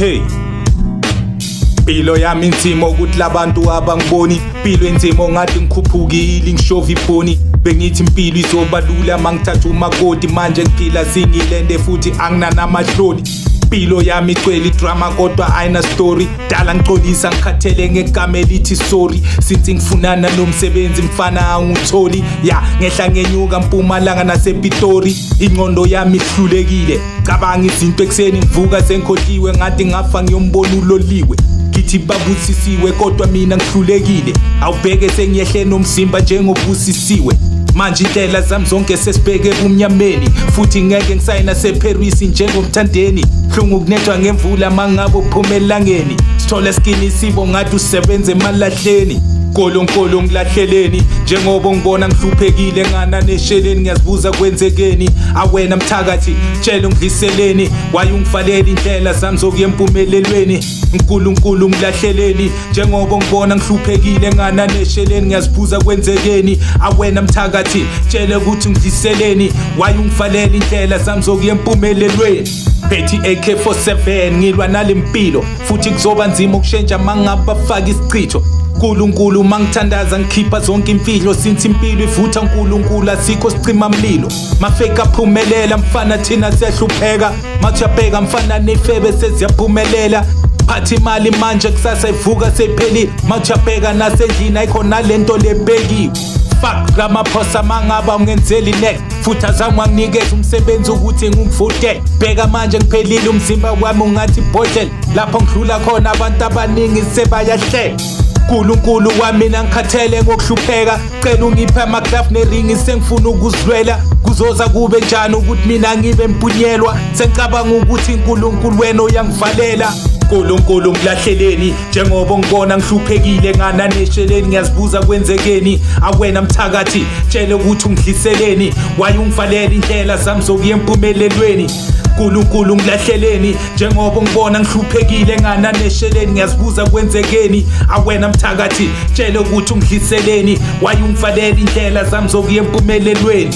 AK. Impilo yami inzima ukuthi labantu abangiboni. Impilo inzima ngathi ngikhuphukile ngishova ifoni. Bengithi impilo izoba lula mangithatha umakoti, manje ngiphila singilende futhi anginanamahloni. Impilo yami igcwele idrama kodwa ayina story. Dala ngixolisa ngikhathele ngegama elithi sorry. Since ngifunana nomsebenzi mfana angutholi. Ya ngehla ngenyuka Mpumalanga nasePitori. Ingqondo yami ihlulekile. Cabanga izinto ekuseni ngivuka sengikhohliwe ngathi ngafa ngiyombona uloliwe. Ngithi babusisiwe kodwa mina ngihlulekile. Awubheke sengiyehle nomzimba njengobusisiwe. Manje indlela zami zonke sesibheke ebumnyameni, futhi ngeke ngisayina seParis njengomthandeni. Hlungu kunethwa ngemvula mangabe uphuma elangeni. Sithole skini sibo ngathi usebenza emalahleni. Nkulunkulu ngilahleleni njengoba ngibona ngihluphekile ngana nesheleni, ngiyazibuza kwenzekeni. Awena mthakathi tshela ungidliseleni, waye ungivalela indlela zami zokuya empumelelweni. Nkulunkulu ngilahleleni njengoba ngibona ngihluphekile ngana nesheleni, ngiyazibuza kwenzekeni. Awena mthakathi tshela ukuthi ngidliseleni, waye ungivalela indlela zami zokuya empumelelweni. Phethi AK47 ngilwa nalempilo futhi kuzoba nzima ukushentsha mangabe bafaka isichitho. Nkulunkulu mangithandaza ngikhipha zonke imfihlo, since impilo ivutha Nkulunkulu asikho sicima mlilo. Mafake aphumelela mfana thina siyahlupheka, mathi uyabheka mfana nefebe seziyaphumelela. Phatha imali manje kusasa ivuka seyiphelile, mathi uyabheka nasendlini ayikho nalento lebekiwe. Fuck Ramaphosa mangaba ungenzeli next, futhi azange wanginikeza umsebenzi ukuthi ngikuvotele. Bheka manje ngiphelile umzimba wami ungathi ibhodlela, lapho ngidlula khona abantu abaningi sebayahleka. Nkulunkulu wami mina ngikhathele ngokuhlupheka, cela ungiphe amaglove neringi sengifuna ukuzilwela. Kuzoza kube njani ukuthi mina ngibe mpunyelwa, sengicabanga ukuthi uNkulunkulu wena uyangivalela. Nkulunkulu ngilahleleni njengoba ngibona ngihluphekile ngana nesheleni, ngiyazibuza kwenzekeni. Awena mthakathi tshela ukuthi ungidliseleni, waye ungivalela indlela zami zokuya empumelelweni. Nkulunkulu ngilahleleni njengoba ngibona ngihluphekile ngana nesheleni, ngiyazibuza kwenzekeni. Awena mthakathi tshela ukuthi ungidliseleni, waye ungivalela indlela zami zokuya empumelelweni.